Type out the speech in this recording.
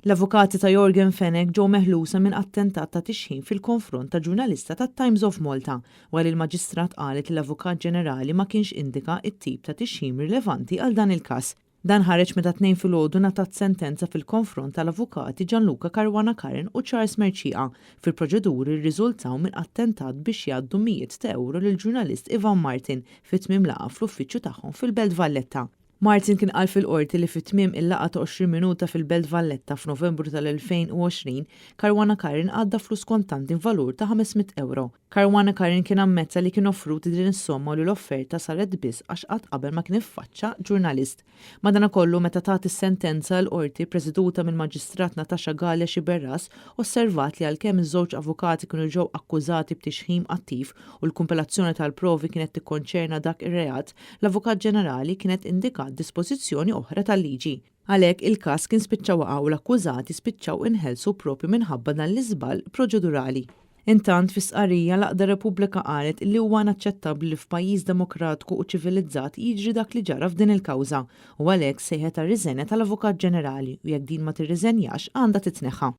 L-avukati ta' Yorgen Fenech ġew meħlusa minn attentat ta' tixħim fil-konfront ta' ġurnalista tat-Times of Malta wara li l-Maġistrat qalet li l-Avukat Ġenerali ma kienx indika t-tip ta' tixħim rilevanti għal dan il-każ. Dan ħareġ meta t-Tnejn filgħodu ngħatat sentenza fil-konfront tal-avukati Gianluca Caruana Curran u Charles Mercieca fil-proċeduri li rriżultaw minn attentat biex jgħaddu mijiet ta' ewro lill-ġurnalist Ivan Martin fi tmiem laqgħa fl-uffiċċju tagħhom fil-Belt Valletta. Martin kien qal fil-Qorti li fi tmiem il-laqgħa ta' 20 minuta fil-Belt Valletta f'Novembru tal-2020, Caruana Curran għadda flus kontanti f'valur ta' 500 ewro. Caruana Curran kien ammetta li kien offrut din is-somma u li l-offerta saret biss għax qatt qabel ma kien iffaċċa ġurnalist. Madanakollu, meta tat is-sentenza, l-Qorti, preseduta mill-Maġistrat Natasha Galea Sciberras, osservat li għalkemm iż-żewġ avukati kienu ġew akkużati b'tixħim attiv u l-kumpilazzjoni tal-provi kienet tikkonċerna dak ir-reat, l-Avukat Ġenerali kienet indikat dispożizzjoni oħra tal-liġi. Għalhekk, il-każ kien spiċċa waqa' u l-akkużati spiċċaw inħelsu proprju minħabba dan l-iżball proċedurali. Intant, fi stqarrija, l-Għaqda Repubblika qalet li huwa inaċċettabbli li f'pajjiż demokratku u ċivilizzat jiġri dak li ġara f'din il-kawża u għalhekk sejħet għar-riżenja tal-Avukat Ġenerali u jekk din ma tirriżenjax għandha titneħħa.